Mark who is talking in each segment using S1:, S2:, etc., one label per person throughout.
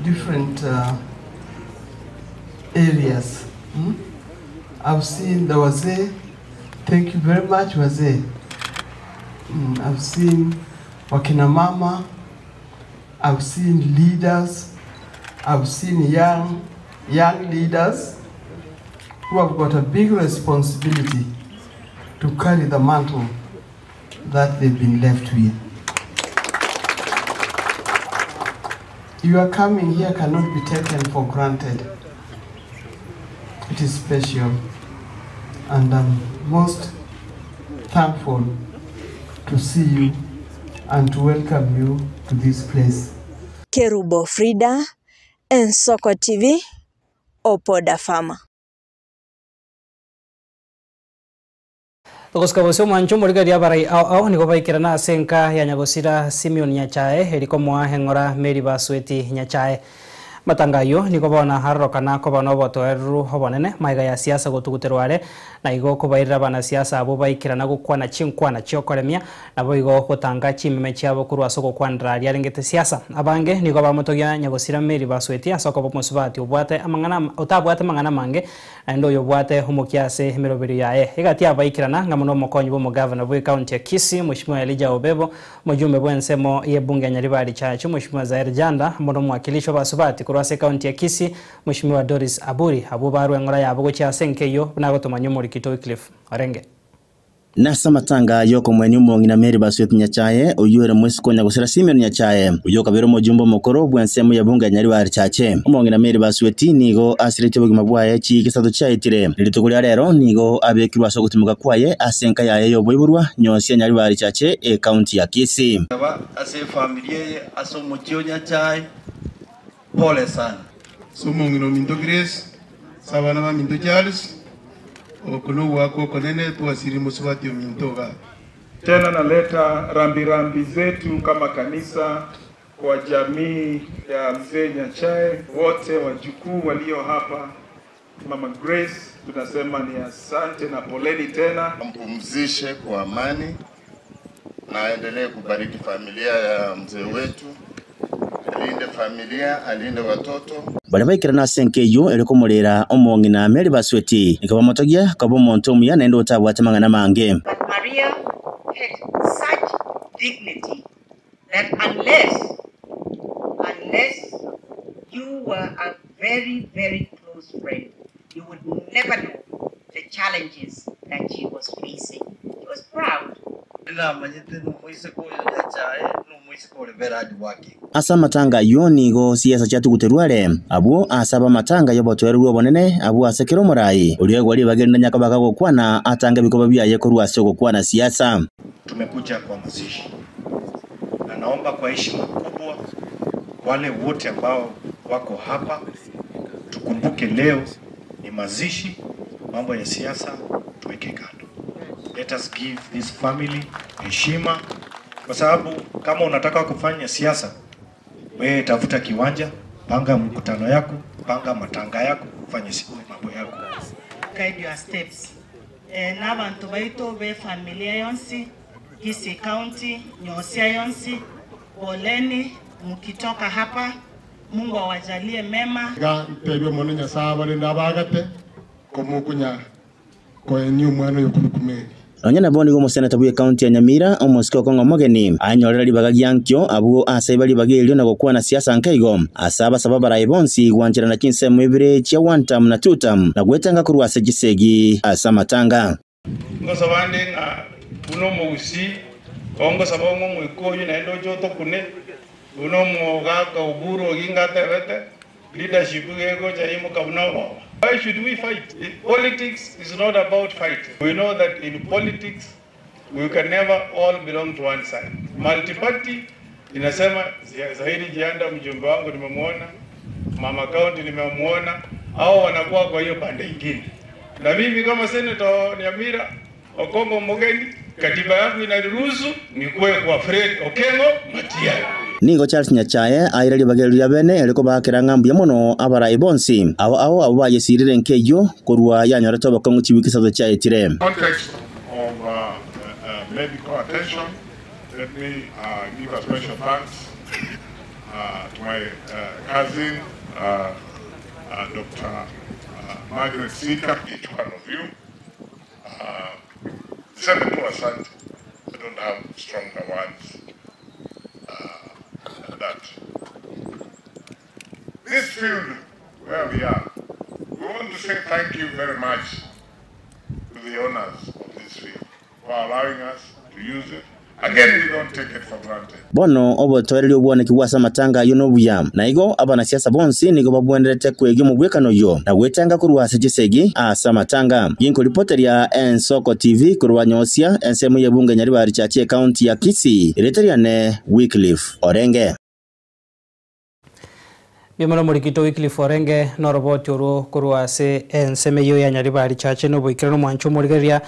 S1: Different areas I've seen the wazee thank you very much wazee I've seen wakina mama I've seen leaders I've seen young young leaders who have got a big responsibility to carry the mantle that they've been left with. Your coming here cannot be taken for granted. It is special and I'm most thankful to see you and to welcome you to this place.
S2: Kerubo Frida, Ensoko TV, Opoda Farmer.
S3: Gosika bosio omwancho omorigereria abarai ao ao nigo baikerana ase enka ya nyagosira Simeon Nyachae eri komoa eng'ora Mary Basweti Nyachae. Matanga ayio nigo bono arorokana koba nobotoereru obonene magega ya siasa gotuguterwa are na igo kobairera abanasiasa abwo baikerana gokwana chinkwana chiokoremia naboigo gotanga chimeme chiabo korwa ase ogokwanera aria arengete siasa. Abange nigo bamotogia nyagosira Mary Basweti ase okoba omosubati obwate amang'ana otabwate amang'ana amange Naende oyobwate omokia ase emeroberio yaye. Egati y'abaikerana ng'amo nomokonyi bw'omogavana bw'ecounty ya Kisii, Mweshimiwa Elijah Obebo, omojumbe bw'ensemo y'ebunge ya Nyaribari Chache, Mweshimiwa Zaheer Janda, amo nomwakilishi obasubati korwa ase ecounty ya Kisii, Mweshimiwa Doris Aburi, abwo barwe eng'ora yabo gochia ase enka eyio buna agotomanywa omorikito Wycliffe Orenge.
S4: Nase amatanga y'okomoenia omong'ina Mary Basweti Nyachae, oyio ore moiseke o nyagosira Simeon Nyachae, oyio okabeire omojumbe omokoro bw'ensemo ya bunge ya Nyaribari Chache. Omong'ina Mary Basweti nigo asiretie obogima bwaye chiiki isato chiaetire. Rituko ria rero nigo abekirwe ase ogotimoka kwaye ase enka yaye y'oboiborwa Nyosia Nyaribari Chache, ecounty ya Kisii.
S5: Aba ase efamiri eye ase omochie o Nyachae, pole sana.
S6: Ase omong'ina ominto Grace, ase abana baminto Charles, oko nogoakwa okonene twasirire mosubati ominto igaa.
S7: Tena naleta rambirambi zetu kama kanisa kwa jamii ya mzee Nyachae, wote wajukuu walio hapa, Mama Grace tunasema ni asante na poleni tena.
S8: Ampumzishe kwa amani na aendelee kubariki familia ya mzee wetu, alinde familia, alinde watoto.
S4: Baria baikerana ase enka eyio ere komorera omong'ina Mary Basweti, nigo bamotogia koba omonto omuya naende otabwate amang'ana amange.
S9: But Maria had such dignity that unless, unless you were a very, very close friend, you would never know the challenges that she was facing. She was proud.
S5: Namanyete nomoiseke oyo Nyachae nomoiseke ore very hard working.
S4: Ase amatanga ayio nigo siasa chiatuguterwe are, abwo ase abamatanga y'obotoereru obonene, abwo ase kera omorai oria oegwa ribaga erinde onye koba kagokwana atange ebikoba biaye korwa ase ogokwana siasa.
S10: Tumekuja kwa mazishi na naomba kwa heshima kubwa wale wote ambao wako hapa tukumbuke leo ni mazishi, mambo ya siasa tuweke kando. Let us give this family heshima, kwa sababu kama unataka kufanya siasa, wewe tafuta kiwanja, panga mkutano yako, panga matanga yako, fanya mambo yako.
S11: Guide your steps. Eh, n'abantu baito be familia yonsi Kisii County, Nyosia yonsi, poleni mkitoka hapa, Mungu awajalie mema.
S6: Iga ntebie Omonene Nyasae abarende abaagate, komokonya koenia omwana oyo korwa Kumeri.
S4: Nonya nabo nigo omoseneta bw'ecounty ya Nyamira, omosike okong'a omogeni, anyorera ribaga giankio abwo ase iba ribaga erio na gokwana siasa nkeigo ase abasaba abarayi bonsi gwancherana chinsemo ibere chia one term na two term na gwetanga korwa ase chisegi ase amatanga.
S7: Ngosaba nde ng'a buna omogusii, oo ngosaba ng'a omoika oyio naende oche otokune, buna omogaka Oburu Oginga atebete, leadership iga egocha yaimoka buna oboba. Why should we fight? Politics is not about fighting. We know that in politics we can never all belong to one side. Multiparty inasema Zahidi Jianda mjumbe wangu nimemuona, Mama County nimemuona, hao wanakuwa kwa hiyo pande ingine. Na mimi kama senator Nyamira Okongo Mogeni, katiba yangu inaniruhusu nikuwe kwa Fred Okengo Matiang'i.
S4: Nigo Charles Nyachae aire ribaga erio ria bene ere kobaakera ng'a mbuya mono abarai bonsi ao ao abwo bayesirire enka eyio korwa yanyorete obokong'u chiwiki isato chiaetire.
S8: Context of medical attention, let me give a special thanks
S12: To my cousin, Dr. Margaret Sika, each one of you. Niseme tu asante. I don't have stronger words than that. This field where we are, we want to say thank you very much to the owners of this field for allowing us to use it. Again, we don't take it for granted.
S4: Bono obotoereria obwaneki ase amatanga ayio nobuya, na igo abanasiasa bonsi nigo babwenerete kwegia omobwekano oyio na gwetanga korwa ase chisegi ase amatanga. Ginkoripoteria Ensoko TV korwa Nyosia, ensemo y'ebunge Nyaribari Chache ekaunti ya Kisii, erieta riane Wycliffe Orenge.
S3: Mbuya Omorikito Wycliffe Orenge noroboti orwo korwa ase ensemo eyio ya Nyaribari Chache noboikeranu omwancho omorigereria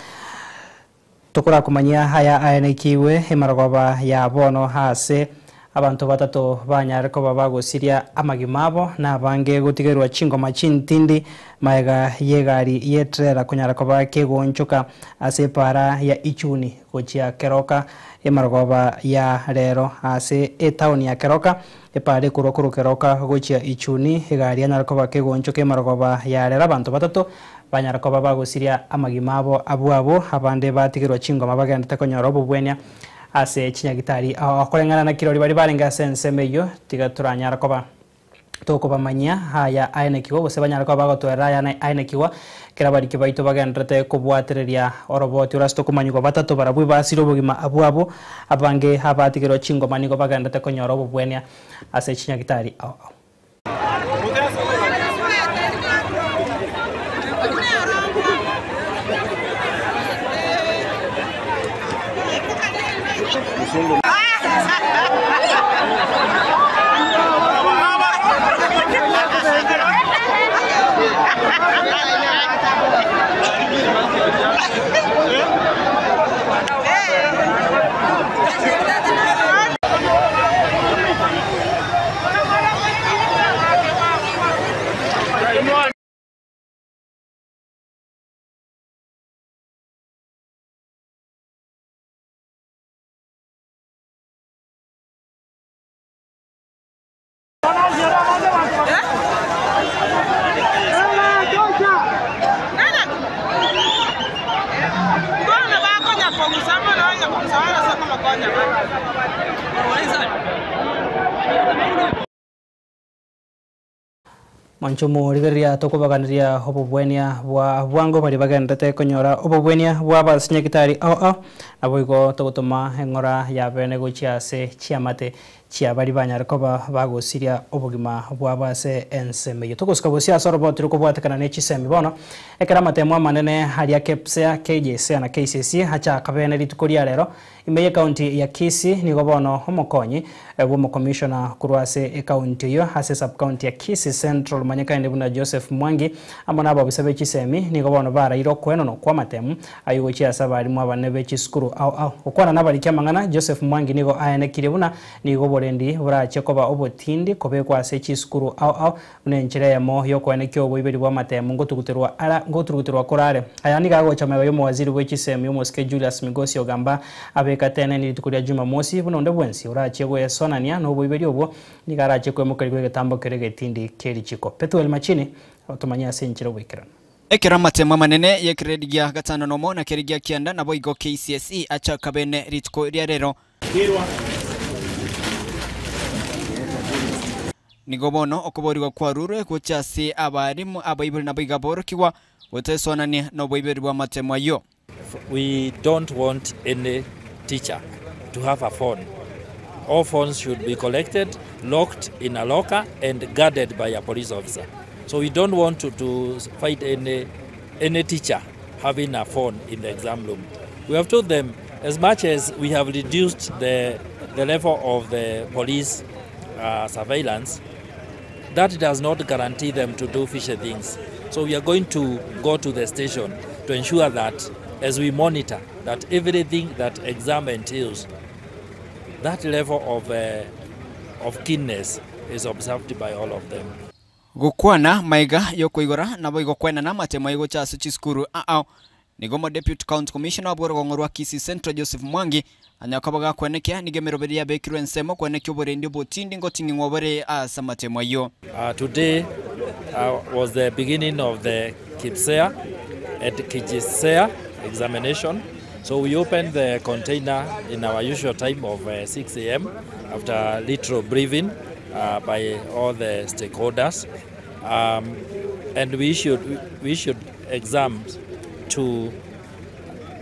S3: tokorakomanyia aya aenekiwe emarogoba ya bono ase abanto batato banyare koba bagosiria amagima abo na abange gotigerwa chingoma chintindi maega y'egari y'etrela konyara koba kegonchoka ase epara ya Ichuni gochia Keroka emarogoba ya rero ase etown ya Keroka epara ekorwa korwa Keroka gochia Ichuni egari yanyara koba kegonchoka emarogoba ya rero abanto batato banyara koba bagosiria amagima abo abwo abwo abande batigerwa chingoma bagendete konyora obobwenia ase chinyagitari okoreng'ana na kirori bari barenge ase ensemo eywo tiga toranyara koba tokobamanyia haya aenekiwa gose banyara koba bagotwerera aya aenekiwa kera bariki baito bagenderete kobwatereria oroboti orase tokomanyigwa batato barabwo basire obogima abwo abwo abange abatigerwa chingoma nigo bagenderete konyora obobwenia ase chinyagitari ao ao. Mwancho morigereria tokobaganiria obobwenia bwa bwango bari bagendete konyora obobwenia bwa basinyagitari ao ao nabo igo togotoma eng'ora ya bene gochia ase chiamate chia bari banyare koba bagosiria obogima bwa base ensemo eyo togosika bosia ase oroboti rokobwatekana na chisemi bono ekero amatemo amanene haria KPSEA KJSEA na KCSE achaka bene rituko ria rero ime ye county ya Kisii nigo bono omokonyi bwa omokomishona korwa ase ecounty eyo ase subcounty ya Kisii Central manyekaine buna Joseph Mwangi amo na ababisa be chisemi nigo bono baraire okoenana kwa amatemo ayo gochia ase abarimu abanene be chisukuru ao ao okwana nabarikia amang'ana Joseph Mwangi nigo aenekire buna nigo oborendi borache koba obotindi kobekwa ase chisukuru ao ao buna enchera eyemo yokoenekia oboiberi bwa amatemo ngotuguterwa ara ngotuguterwa korare aya nigo agocha magega ya omowaziri bwe chisemi omosike Julius Migosi ogamba abekatene ni rituko ria Jumamosi buna onde bwensi orache goesonania na oboiberi obwo nigo arache kwemokerigwa egetambo kere getindi kerichiko Petuel Machini otomanya ase enchera oboikeranu.
S13: Ekero amatemo amanene y'egrade gia gatano nomo na keri gia kianda nabo igo KCSE achaka bene rituko ria rero. Nigo bono okoborigwa kwarurwe gocha ase abarimu abaibori nabo iga borokigwa gotesonania na oboibori bwa amatemo ayio.
S14: We don't want any teacher to have a phone. All phones should be collected, locked in a locker and guarded by a police officer. So we don't want to find any teacher having a phone in the exam room. We have told them, as much as we have reduced the level of the police surveillance, that does not guarantee them to do fishy things. So we are going to go to the station to ensure that as we monitor that everything that exam entails, that level of keenness is observed by all of them.
S13: Gokwana maiga yokoigora nabo igokwenana amatemo aigocha ase chisukuru ao. Nigo Omodeputy County Commissioner bw'orogong'o rwa Kisii Central Joseph Mwangi anya koba gakwenekia nigo emeroberi yabekirwe ensemo kwenekia oborendi obotindi ngoting'ing'wa bore ase amatemo ayio.
S14: Today was the beginning of the KPSEA and KJSEA examination. So we opened the container in our usual time of 6 a.m. after little briefing by all the stakeholders. And we issued exams to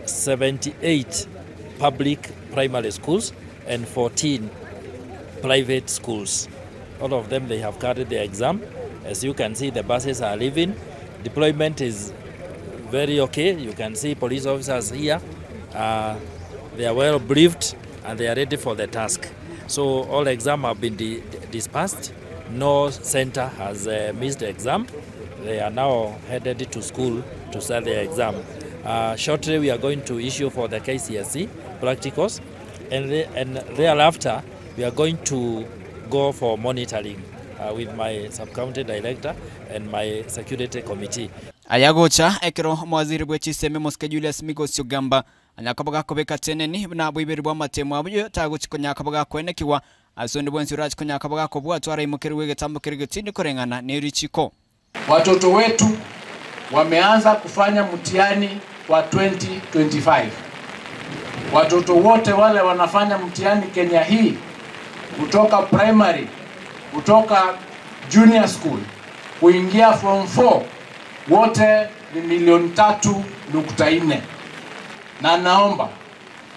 S14: 78 public primary schools and 14 private schools. All of them, they have carried their exam. As you can see, the buses are leaving. Deployment is very okay. You can see police officers here. They are well briefed and they are ready for the task. So all exams have been dispersed. No center has missed the exam. They are now headed to school to start their exam. Shortly we are going to issue for the KCSE practicals, and thereafter we are going to go for monitoring with my sub-county director and my security committee.
S13: Aya gocha ekero omowaziri bwe chisemi Mosike Julius Migosi Ogamba anyakoba gakobeka teneni buna boiberi bwa amatemo abuyo tagochi konyaka gakwenekigwa ase onde bwensi orachi konyaka gakobwatwa araimokerwe egetambo kere getindi koreng'ana na erichiko.
S15: Watoto wetu wameanza kufanya mtihani wa 2025. Watoto wote wale wanafanya mtihani Kenya hii kutoka primary, kutoka junior school kuingia form 4 wote ni milioni 3.4, na naomba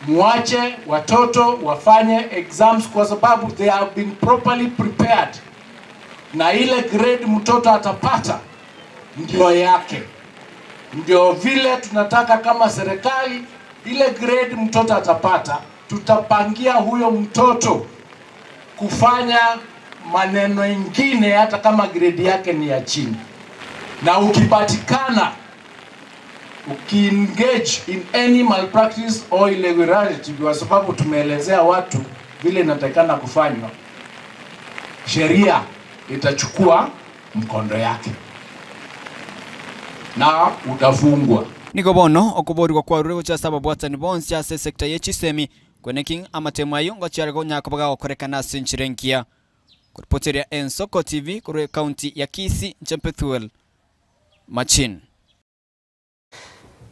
S15: muache watoto wafanye exams kwa sababu they have been properly prepared, na ile grade mtoto atapata ndio yake. Ndio vile tunataka kama serikali, ile grade mtoto atapata, tutapangia huyo mtoto kufanya maneno ingine hata kama grade yake ni ya chini. Na ukipatikana ukiengage in any malpractice or irregularity, kwa sababu tumeelezea watu vile inatakikana kufanywa, sheria itachukua mkondo yake na utafungwa.
S13: Nigo bono okoborigwa kwarure gocha ase ababwatani bonsi ase sector ye chisemi kweneking amatemo ayo ngochiare gonyaka bagagokorekana ase enchera engiya. Kuripoteria Ensoko TV korwa county ya Kisii, Nchempethuel Machin.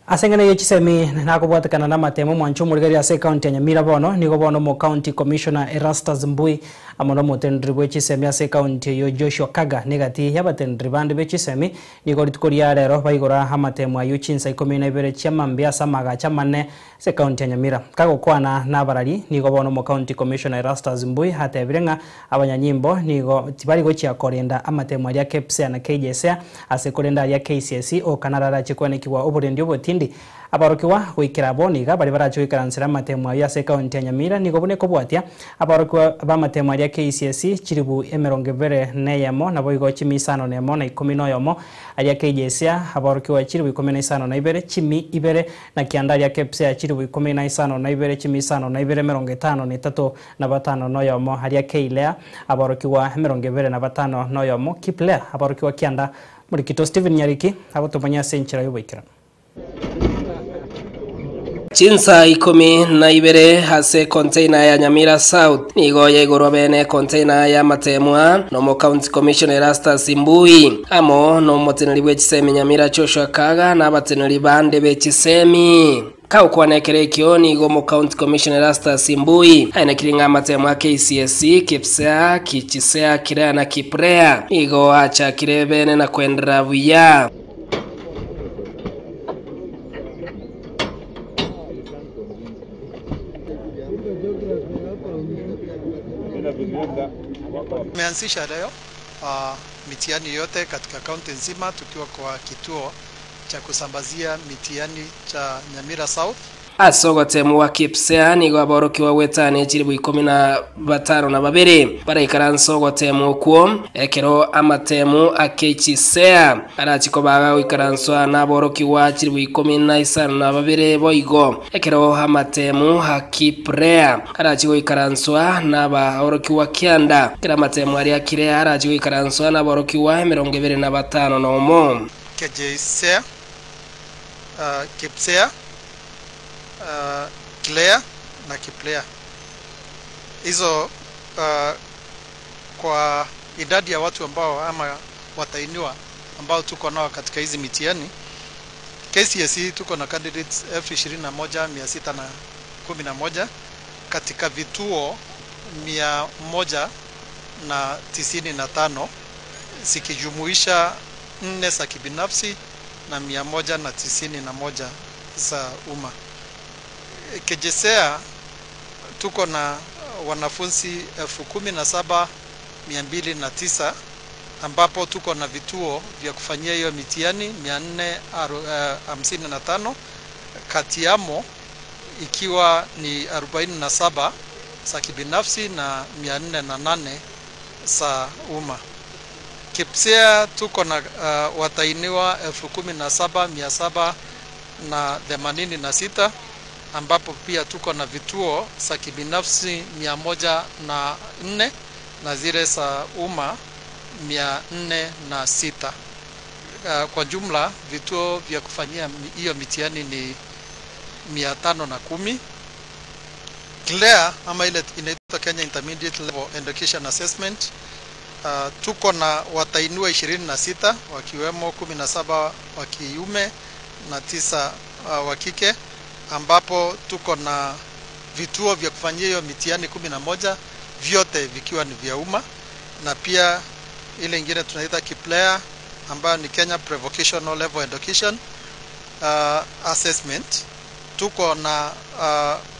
S3: Asengene ye chisemi nakobwatekana na matemo mwancho omorigari ase county ya Nyamira bono nigo bono mo county commissioner Erastus Mbui amo nomotenderi bwe chisemi ase county eyo Joshua Kaga negati yabatenderi bande be chisemi nigo rituko ria rero baigora amatemo ayo chinsa 12 chia mambia ase amagacha mane ase county ya Nyamira. Kagokwana na abarari nigo bono mo county commissioner Erastus Mbui atebire ng'a abanyanyimbo nigo tibari gochia korenda amatemo aria KPSEA na KJSEA ase korenda aria KCSE okanarara chikwanekiwa oborendi obotindi abarokiwa goikera boniga bari barachoikaransera amatemo ayo ase county ya Nyamira nigo bune kobwatia abarokiwa bamatemo aria KCSE chiribu 21 nabo igo chimisano nemo na 11 aria KJSEA abarokiwa chiribu 15 na chimi ibere na kianda aria KPSEA chiribu 15 na ibere chimisano na ibere 53 na batano noyomo aria KLEA abarokiwa 25 noyomo KIPLEA abarokiwa kianda murikito Stephen Nyariki abotomanya ase enchera yoboikera.
S16: Chinsa 12 ase container ya Nyamira South nigo yaigorwa bene container ya matemwa nomo county commissioner Erastus Mbui amo nomoteneri bwe chisemi Nyamira Joshua Kaga na abateneri bande be chisemi kaukwanekera ekio nigo mo county commissioner Erastus Mbui ainekiri ng'a amatemo a KCSE KPSEA KJSEA KIREA na KIPREA nigo achakire bene na kuenderera buya.
S17: Tumeanzisha leo mitihani yote katika kaunti nzima tukiwa kwa kituo cha kusambazia mitihani cha Nyamira South.
S16: Ase ogotemu wa KPSEA nigo aborokiwa gwetania chiribu 15 na babere baraikaransa ogotemu okwo ekero amatemu a KJSEA arachikobaga goikaranswa na aborokiwa chiribu 15 na babere boigo ekero amatemu a KIPREA arachigoikaranswa na abaorokiwa kianda ekero amatemu aria KIREA arachigoikaranswa na aborokiwa 25 nomo.
S17: KJSEA KPSEA, KLEA na KPLEA. Hizo kwa idadi ya watu ambao ama watainiwa ambao tuko nao katika hizi mitihani KCSE tuko na candidates 21611 katika vituo 195 zikijumuisha 4 za kibinafsi na 191 za umma. KJSEA tuko na wanafunzi 17209 ambapo tuko na vituo vya kufanyia hiyo mitihani 455 kati yamo ikiwa ni 47 za kibinafsi na 408 za umma. KPSEA tuko na watainiwa 17786 ambapo pia tuko na vituo za kibinafsi 104 na zile za umma 406. Kwa jumla vituo vya kufanyia hiyo mitihani ni 510. KLEA ama ile inaitwa Kenya Intermediate Level Education Assessment, tuko na watainiwa 26 wakiwemo 17 wa kiume na 9 wa kike, ambapo tuko na vituo vya kufanyia hiyo mitihani 11 vyote vikiwa ni vya umma, na pia ile ingine tunaita KPLEA ambayo ni Kenya Prevocational Level Education Assessment. Tuko na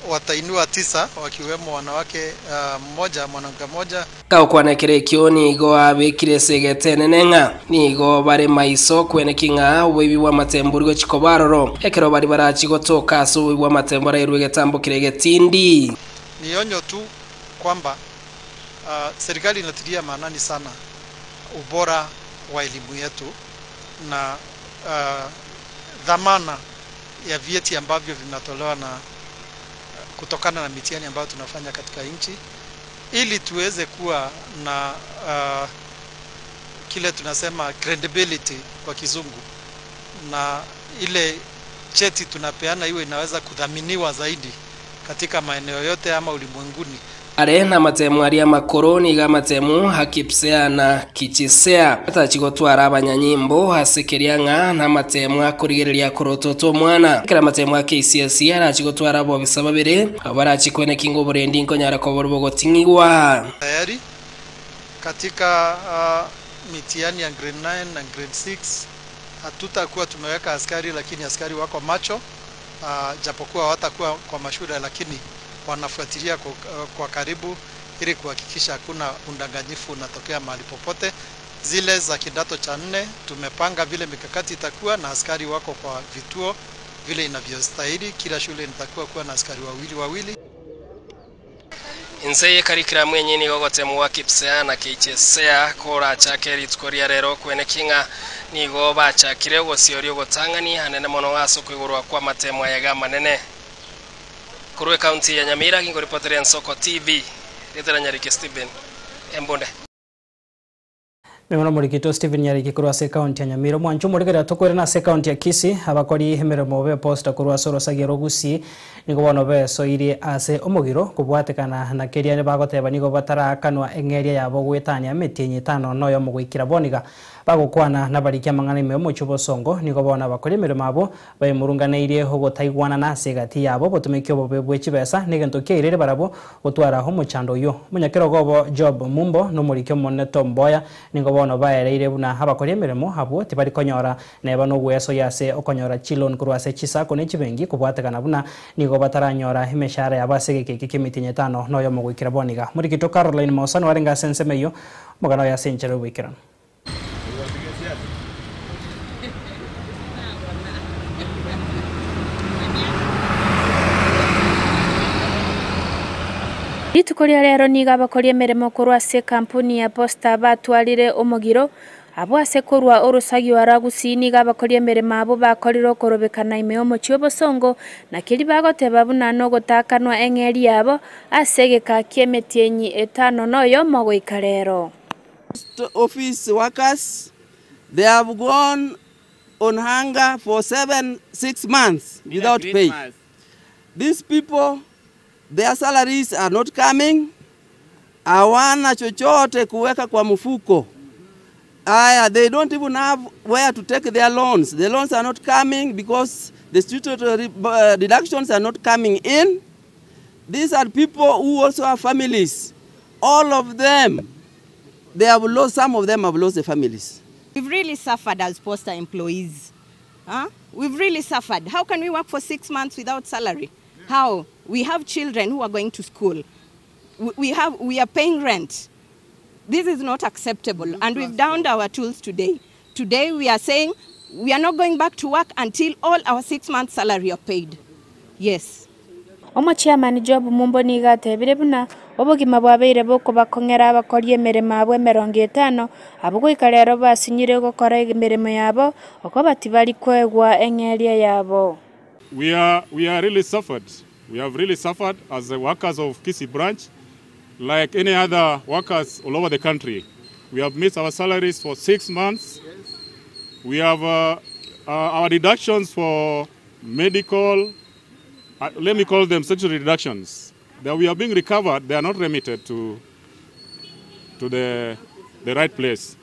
S17: watainiwa 9 wakiwemo wanawake mmoja, mwanamke mmoja.
S16: Gaukwanekera ekio nigo abekire esegete enene ng'a nigo bare maiso kweneki ng'a oboibi bwa amatembo ori gochika baroro ekero bari barachi gotoka ase oboibi bwa amatembo arairwe egetambo kere getindi.
S17: Ni onyo tu kwamba serikali inatilia maanani sana ubora wa elimu yetu na dhamana ya vyeti ambavyo vinatolewa na kutokana na mitihani ambayo tunafanya katika nchi, ili tuweze kuwa na kile tunasema credibility kwa kizungu, na ile cheti tunapeana iwe inaweza kudhaminiwa zaidi katika maeneo yote ama ulimwenguni.
S16: Are na matemu aria makoro niga matemu hakipsea na kichisea atachigotwara abanyanyimbo asekeria ng'a na matemu akorigereria korototo omwana ekera matemu a KCSE arachigotwara abobisa babere abo barachikweneki ng'a oborendi nkonyara kobora bogoting'igwa.
S17: Tayari katika mitihani ya grade 9 na grade 6 hatutakuwa tumeweka askari, lakini askari wako macho, japokuwa hawatakuwa kwa mashule, lakini wanafuatilia kwa karibu ili kuhakikisha hakuna undanganyifu unatokea mahali popote. Zile za kidato cha 4 tumepanga vile mikakati itakuwa na askari wako kwa vituo vile inavyostahili. Kila shule inatakiwa kuwa na askari wawili wawili.
S16: Inse yekarikiramu enyini gogotemu wa KPSEA na KJSEA korachake rituko ria rero kweneki ng'a nigo bachakire ogosioria ogotang'ani anene mono ase okoigorwa kwa amatemo aya manene. Korwa ekaunti ya Nyamira gingoripoteria Nsoko TV ritera Nyariki Stephen Embonde.
S3: Mimono murikito Stephen Nyariki korwa ase ekaunti ya Nyamira mwancho murikera tokwere na ase ekaunti ya Kisii abakori emeremo be posta korwa ase orosagia rogusi nigo bono besoirie ase omogiro kobwatekana na keria bagoteba nigo batarakanwa eng'eria yabo gwetania emetienyi etano noyo omogoikera boniga bagokwana nabarikia amang'ana ime omochie bosongo nigo bono abakori emeremo abo baemurunganeirie ogotaigwana na ase egati yabo botumeki obobe bwe chibesa na egento kiairire barabwo gotwara omochando oyo. Omonyakerogo obo Job Mumbo na omoriki omonene Tom Mboya nigo bono baereire buna abakori emeremo abwo tibarikonyora neba nogwesoyia ase okonyora chiloan korwa ase chisako na echibenki kobwatekana buna nigo bataranyora emeshahara yabo ase egeke eke kia emetienyi etano noyo omogoikera boniga. Morikito Caroline Mosa nigo ase ensemo eywo omogano oyo ase enchera yoboikeranu.
S18: Rituko ria rero nigo abakori emeremo korwa ase ekampuni ya Posta batwarire omogiro abo ase korwa orosagio aragusi nigo abakori emeremo abo bakorire okorobekana ime omochie obosongo na keri bagoteba buna nogotakanwa eng'eri yabo ase egeka kia emetienyi etano noyo omogoika rero.
S19: Office workers, they have gone on hunger for 7, 6 months without pay. These people, their salaries are not coming. Hawana chochote kuweka kwa mfuko. Aya, they don't even have where to take their loans. The loans are not coming because the statutory deductions are not coming in. These are people who also have families. All of them, they have lost, some of them have lost their families.
S20: We've really suffered as Posta employees. Huh? We've really suffered. How can we work for 6 months without salary? How? We have children who are going to school. We are paying rent. This is not acceptable, and we've downed our tools today. Today we are saying we are not going back to work until all our 6 months' salary are paid. Yes.
S18: Omo chairman Job Mumbo niga atebire buna obogima bwabeire bokobakong'era abakori emeremo abwo 50 abo goika rero basinyire gokora emeremo yabo okoba tibari kwegwa eng'eria yabo.
S21: We are really suffered. We have really suffered as the workers of Kisii branch, like any other workers all over the country. We have missed our salaries for 6 months. We have our deductions for medical, let me call them statutory deductions, that we are being recovered, they are not remitted to the right place.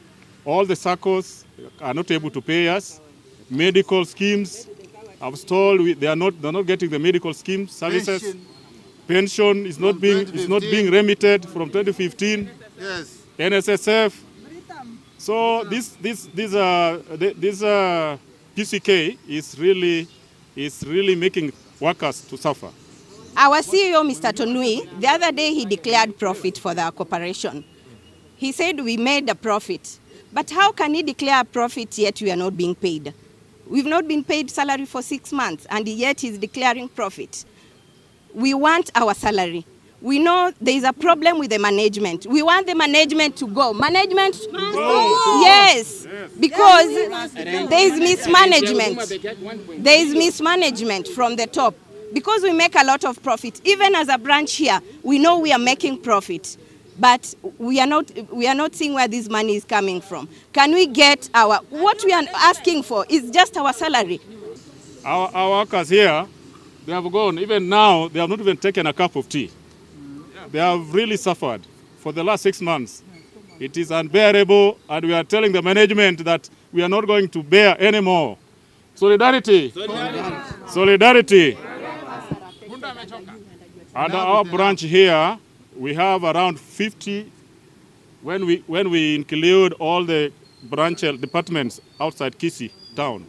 S21: All the SACCOs are not able to pay us. Medical schemes have stalled. They are not getting the medical scheme services. Pension is not being remitted from 2015.
S8: Yes.
S21: NSSF. So this PCK is really making workers to suffer.
S20: Our CEO, Mr. Tonui, the other day he declared profit for the corporation. He said we made a profit. But how can he declare a profit yet we are not being paid? We've not been paid salary for 6 months, and yet he's declaring profit. We want our salary. We know there is a problem with the management. We want the management to go. Management, go. Yes, because there is mismanagement. There is mismanagement from the top. Because we make a lot of profit, even as a branch here, we know we are making profit, but we are not seeing where this money is coming from. Can we get our, what we are asking for is just our salary.
S21: Our workers here, they have gone, even now, they have not even taken a cup of tea. They have really suffered for the last 6 months. It is unbearable, and we are telling the management that we are not going to bear anymore. Solidarity. Solidarity. Solidarity. And our branch here, we have around 50, when we include all the branch departments outside Kisii town,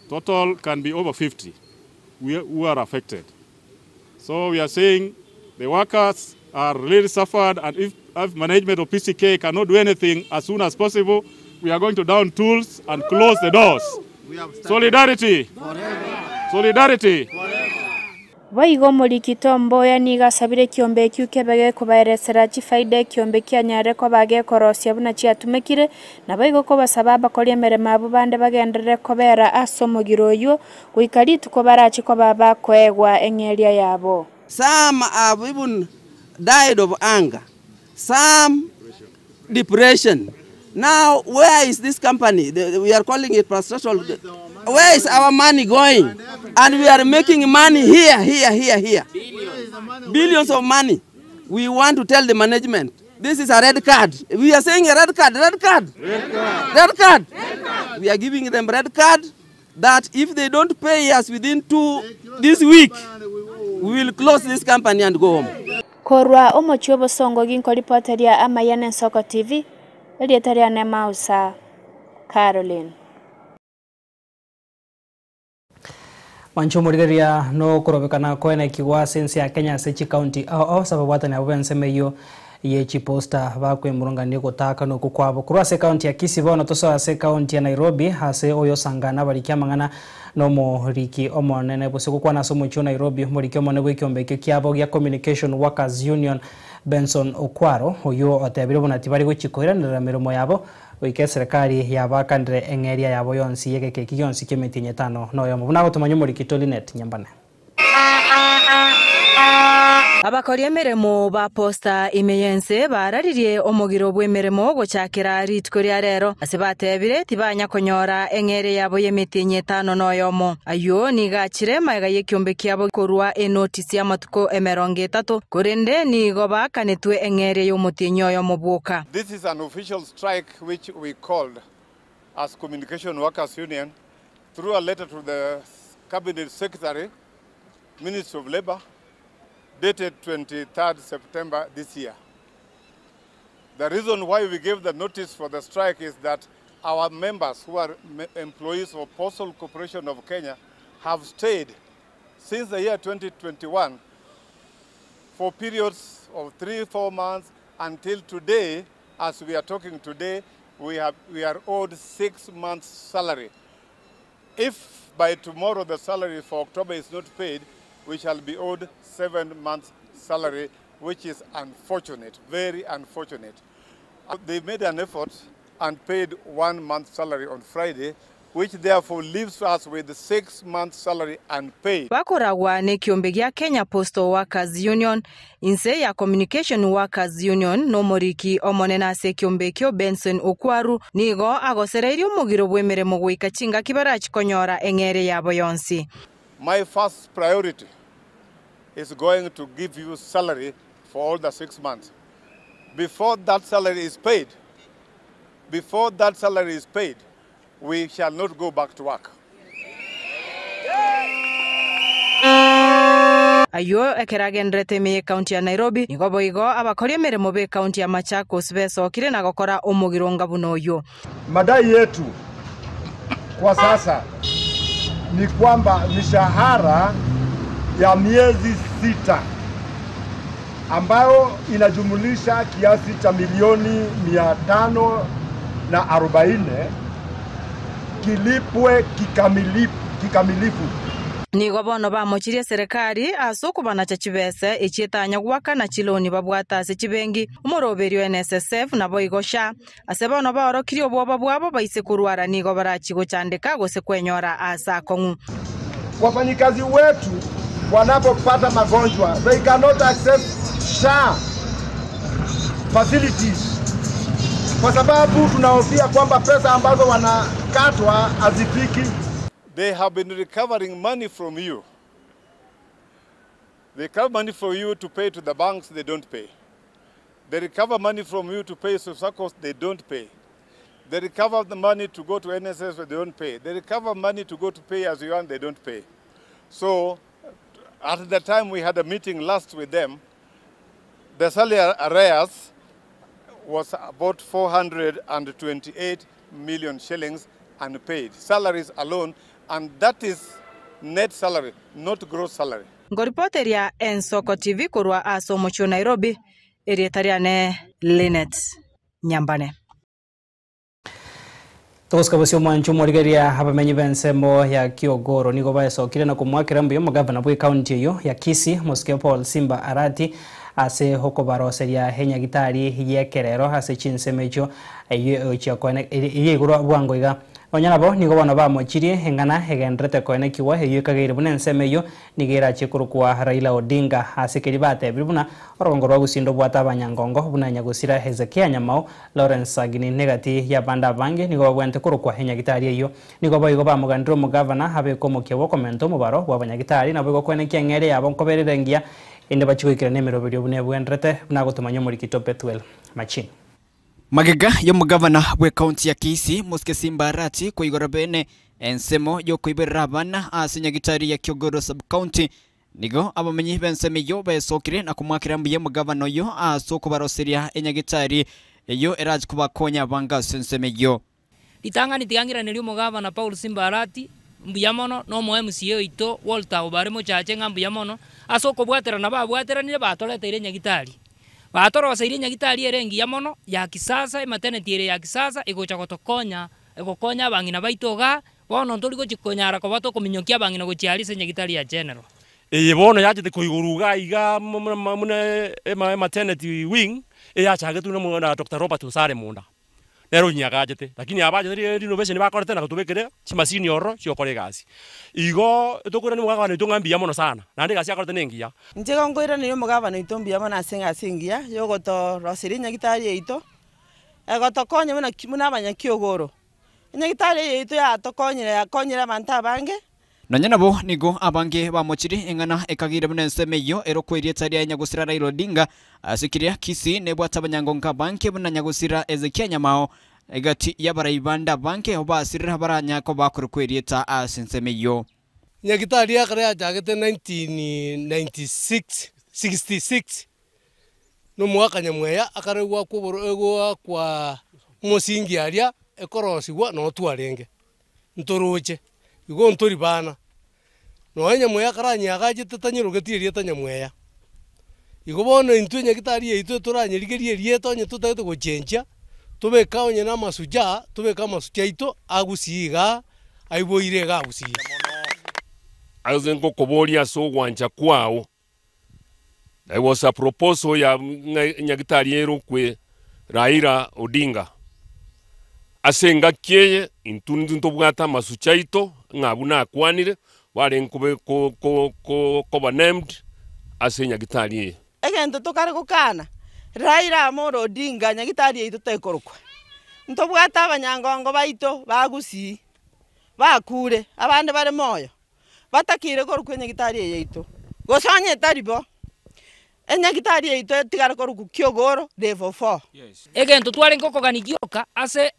S21: total can be over 50 who are affected. So we are saying the workers are really suffered, and if management of PCK cannot do anything as soon as possible, we are going to down tools and close the doors. Solidarity. Forever. Solidarity. Forever.
S18: Waigo Morikito Mboya nigasabire kiombe kiu kebege kubaeresera chifaida kiombe kia nyare kobage korosia buna chiatumekire na baigo kobasaba abakori emeremo abo bande bagenderere kobera ase omogiro oyo goika rituko barachi koba bakoegwa eng'eria yabo.
S19: Some have even died of anger, some depression. Now, where is this company? We are calling it pastoral. Where is our money going? And we are making money here, here, here, here. Billions of money. We want to tell the management, this is a red card. We are saying a red card, red card. Red card. Red card. Red card. We are giving them red card that if they don't pay us within this week, we will close this company and go home.
S18: Korwa omochi obosongo ginkoripoteria Amayana Ensoko TV, elietaria ne Mausa Caroline.
S3: Wancho morigeria no korobekana koena kiwa sense ya Kenya sechi county ao sababu watani abo bensemeyo ye chiposta bakwe murungani gotaka no kukwabo kurwa se county ya Kisii bono tosoa se county ya Nairobi hase oyo sangana barikia mangana no moriki omonene bose gukwana so mucho Nairobi moriki omonene bw'ikiombe kiabo gya Communication Workers Union Benson Okwaro oyo atebire bona tibari gochikoiranera miromo yabo goika serikali yabakandire eng'eria yabo yonsi yegeke kiyonsi kemitinye tano no yomo buna gotumanya moriki Tolinet Nyambane.
S1: Abakori emeremo ba Posta ime y'ense bararirie omogiro bw'emeremo gochakera rituko ria rero, ase batebire tibanya konyora eng'eria yabo y'emetienyi etano noyomo. Ayio nigo achire magega y'ekiombe kiabo korua enotisi y'amatuko 30, korende nigo baakanetwe eng'eria y'omotienyi oyomo bwoka.
S22: This is an official strike which we called as Communication Workers Union through a letter to the Cabinet Secretary, Ministry of Labour, dated 23rd September this year. The reason why we gave the notice for the strike is that our members who are employees of Postal Corporation of Kenya have stayed since the year 2021 for periods of 3-4 months until today. As we are talking today, we are owed 6 months salary. If by tomorrow the salary for October is not paid, we shall be owed 7 months salary, which is unfortunate, very unfortunate. They made an effort and paid 1 month salary on Friday, which therefore leaves us with 6 months salary unpaid.
S1: Bakoragwa n'ekiombe gia Kenya Postal Workers Union, inse ya Communication Workers Union n'omoriki omonene ase ekiombe ekio Benson Okwaru nigo agosereirie omogiro bw'emeremo goika chingaki barachikonyora eng'eria yabo yonsi.
S22: My first priority is going to give you salary for all the 6 months. Before that salary is paid, before that salary is paid, we shall not go back to work.
S1: Ayio ekeragenderete ime y'ekaunti ya Nairobi nigo boigo abakori emeremo b'ekaunti ya Machakos besokire na gokora omogiro buna oyo.
S23: Madai yetu kwa sasa ni kwamba mishahara ya miezi 6 ambayo inajumulisha kiasi cha milioni 540 kilipwe kikamilifu.
S1: Nigo bono bamochirie serikali ase okobanacha chibese echietanya gwaka na chiloni babwata ase chibengi omoroberio NSSF nabo igo SHA ase bono baorokirie obwoba bwabo baise korwara nigo barachi gochandeka gose kwenyora ase akong'u.
S23: Wafanyikazi wetu wanapopata magonjwa, they cannot access SHA facilities kwa sababu tunahofia kwamba pesa ambazo wanakatwa hazifiki.
S22: They have been recovering money from you. They recover money from you to pay to the banks, they don't pay. They recover money from you to pay SACCOs, they don't pay. They recover the money to go to NSS, they don't pay. They recover money to go to pay as you earn, they don't pay. So at the time we had a meeting last with them, the salary arrears was about 428 million shillings unpaid. Salaries alone, and that is net salary, not gross salary.
S1: Ngoripoteria Ensoko TV korwa ase omochie Nairobi, erietariane Linet Nyambane.
S3: Togosikabosio mwancho omorigeria abamenyi b'ensemo ya Kiogoro nigo baesokire na komwakera mbuya omogavana bwa ekaunti eyo ya Kisii Mosike Paul Simba Arati ase okobaroseria enyagitari y'ekerero ase chinsemo echio eyio eyio igoro bwango iga. Nonya nabo nigo bono bamochirie eng'ana egenderete koenekiwa eyio ekageire buna ensemo eyio nigo erachie korokwa Raila Odinga ase keri batebire buna orogongo rwa Gusii bwata abanyangongo buna Nyagosira Hezekia Nyamao Lawrence Sagini negati ya banda abange nigo babwente korokwa enyagitari eyio. Nigo boigo bamogandire omogavana abeke omokia bwa okomenta omobaro bwa abanyagitari nabo igo koenekia eng'ere yabo nkoberere engiya ende bachigoikera na emeroberio buna ebwenderete buna gotomanya omorikito Bethuel Machini.
S13: Magega y'omugavana bw'ekaunti ya Kisii Mosike Simba Arati koigora bene ensemo y'okoiberera abana ase nyagitari ya Kiogoro sub-county nigo abamenyi b'ensemo eyo besokire na komwakera mbuya omugavana oyo ase okobaroseria enyagitari eyo erachi kobakonya abanga ase ensemo eyo.
S24: Ritang'ani tigangiraneri omogavana Paul Simba Arati mbuya mono na omo MCA oito Walter Obare mochache ng'a mbuya mono ase okobwaterana babwateranire batoreteire enyagitari. Batoroseire nyagitari ere engiya mono ya kisasa, ematernity ere ya kisasa egocha gotokonya egokonya abang'ina baito igaa bono ntori gochi konyara koba tokominyokia abang'ina gochia aria ase nyagitari ya general.
S25: Eye bono yachete koiguru iga iga muna maternity wing eyachagetwe na Dr. Robert Osare Munda. nere onyiagachete, lakini abachete ri renovation bakorete na gotobekera chimasini ororo chiokora egasi. Igo tokoirania omogabane oito ng'a mbuya mono sana, naende egasi akorete na engiya.
S2: Inche igo nkoiraneria omogabane oito mbuya mono ase egasi engiya ya ogotoroseria enyagitari yaito, egotokonya buna ki buna abanyakiogoro. Enyagitari eye yaito yatokonyire yakonyire abanto abange.
S13: Nonya nabo nigo abange bamochire eng'ana ekageire buna ensemo eyio erokwa erieta riaye Nyagosira Raila Odinga, ase keria Kisii nebwate abanyangongo abange buna Nyagosira Hezekia Nyamao, egati y'abarai bande abange basirire baranya koba korokwa erieta ase ensemo eyio.
S5: Nyagitari ekero yachagete 1996, 66, na omogaka Nyamweya akare goakwa oboro goakwa omosingi aria ekorosigwa noo twarenge. Ntoroche, igo ntori bana. Nonya Nyamweya akaranyeagachete tanyerogeti erieta Nyamweya. Igo bono intwe nyagitari yaito toranyerigerie erieta onye totagete gochenchia, tobeke onye na amasuja, tobeke amasuja aito agusii igaa, aiboire iga agusii.
S9: Ase ngokoboria ase ogwancha kwao, There was a proposal ya ng'a nyagitari erokwe Raila Odinga. Ase engaki eye intwe ntobwate amasucho aito ng'a buna akwanire barenge kobe ko ko ko koba named ase enyagitari eye.
S2: Egento tokare gokana, Raila Amolo Odinga nyagitari yaito tekorokwa. Ntobwate abanyangongo baito ba Gusii bakure, abande bare moyo. batakeire korokwa enyagitari eye yaito, gose onye etari bo, enyagitari yaito etigare korokwa Kiogoro level four.
S24: Egento twarenge okogania gioka ase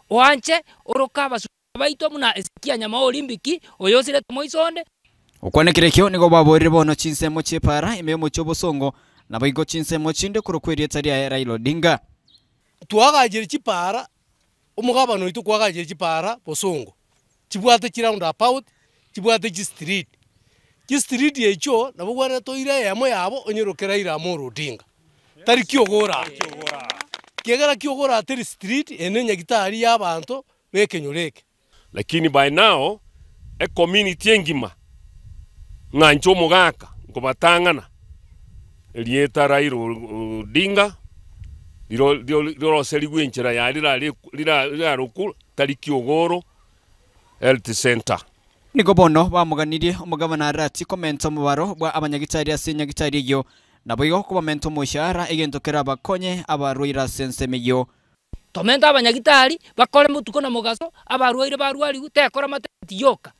S24: oanche oroke abasubati baito buna Hezekia nyamao Olimbiki, oyosirete moiso onde.
S13: Okwanekera ekio nigo baborire bono chinsemo chi'epaara ime y'omochie obosongo, naboigo chinsemo chinde korokwa erieta riaye Raila Odinga.
S5: Twagachire chipaara Omogabane oito kwagachire chipaara bosongo, chibwate chiround about, chibwate chistreet. Chistreet echio nabo ogwenerete toire eyemo yabo onyeroke Raila Amolo Odinga, tari kiogora aa. Ekiagera kiogora aa teri street, eye ne enyagitari ya abanto ba ekenyoro eke.
S9: Lakini by now ecommunity engima ng'a inche omogaka nkobatang'ana erieta Raila Odinga riroroserigwe enchera yaye rirarokwe tari Kiogoro Health Centre.
S13: Nigo bono bamoganirie omogabana Arati komenta omobaro bwa abanyagitari ase enyagitari eyio, naboigo kobamenta omoshahara egento kerabakonye abarwaire ase ensemo eyio.
S24: Tomente abanyagitari bakore botuko na mogaso, abarwaire barwarigwe, tekora maternity yoka.